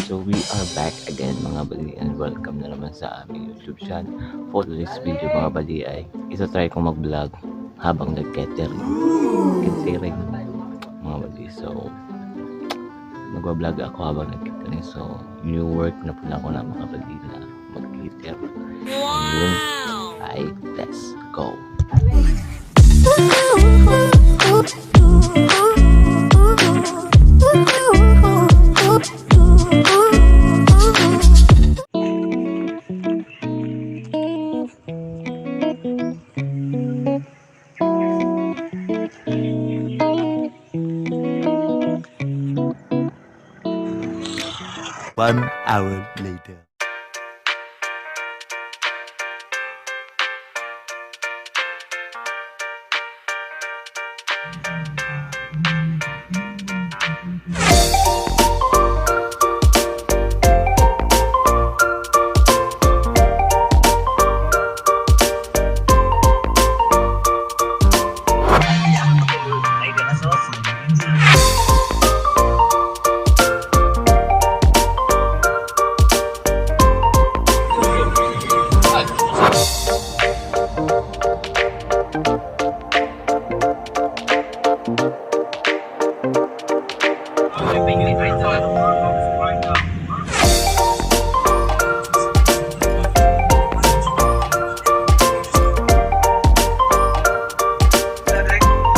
So we are back again, mga buddy, and welcome na naman sa aming YouTube channel. For this video, mga buddy, ay isa-try kong mag-vlog habang nag-catering. Catering, mga buddy. So magba-vlog ako habang nag-catering. So new work na po na ako na, mga buddy, na mag-cater. And yun ay let's go! One hour later.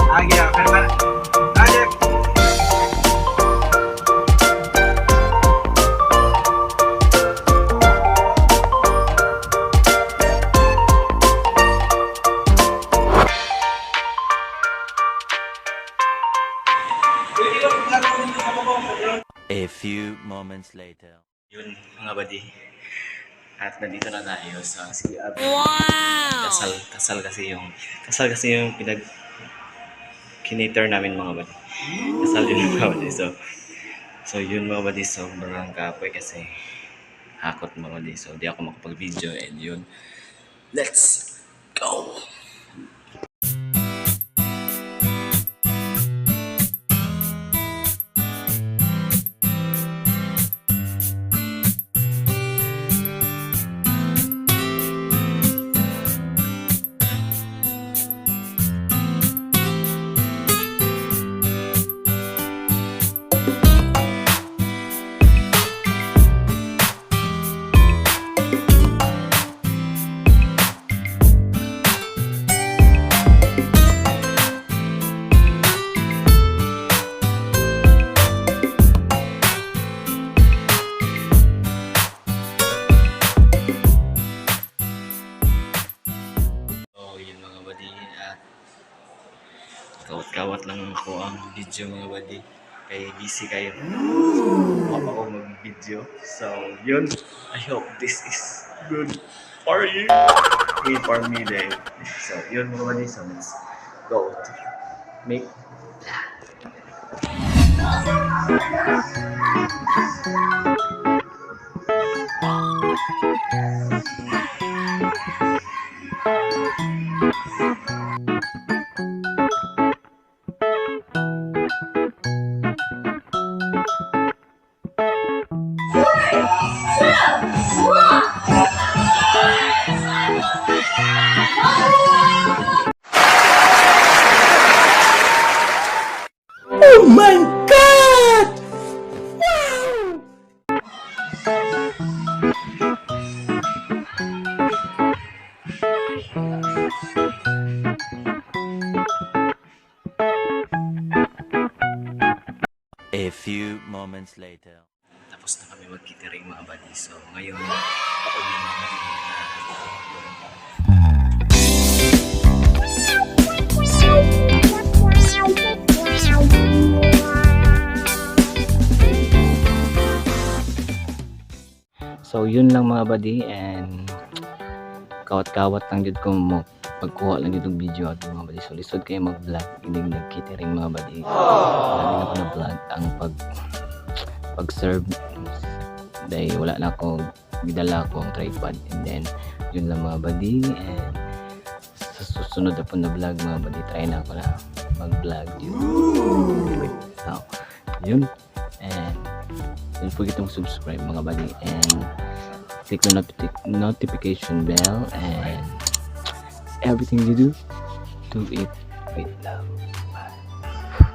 आ गया फिर मैं आ गया। A few moments later. Yun, mga buddy. At nandito na tayo sa CR. Wow! Kasal kasi yung pinag kinater namin, mga buddy. Kasal yun, mga buddy. So yun, mga buddy, sobrang kapoy kasi hakot, mga buddy. So di ako makapag-video and yun. Let's go! So yun, mga buddy, at kawat-kawat lang ako ang video, mga buddy. Kay busy kayo. So, ako mag-video. So yun, I hope this is good for you. Hey, for me day. So yun, mga buddy, so let's go to make. A few moments later. Tapos na kami mag-catering, mga buddy. So ngayon, pauwi na kami. So yun lang, mga buddy, and kawat-kawat lang jud ko mo pagkuha lang jud og video at mga buddy. So lisod kayo mag-vlog inig nag-catering, mga buddy. Wala din ako na vlog ang pag pag-serve dahil wala na ako gidala ko ang tripod. And then yun lang, mga buddy, and sa susunod na po na vlog, mga buddy, try na ako na mag vlog yun. So yun, and Don't forget to subscribe, mga buddy, and click the notification bell, and everything you do, do it with love.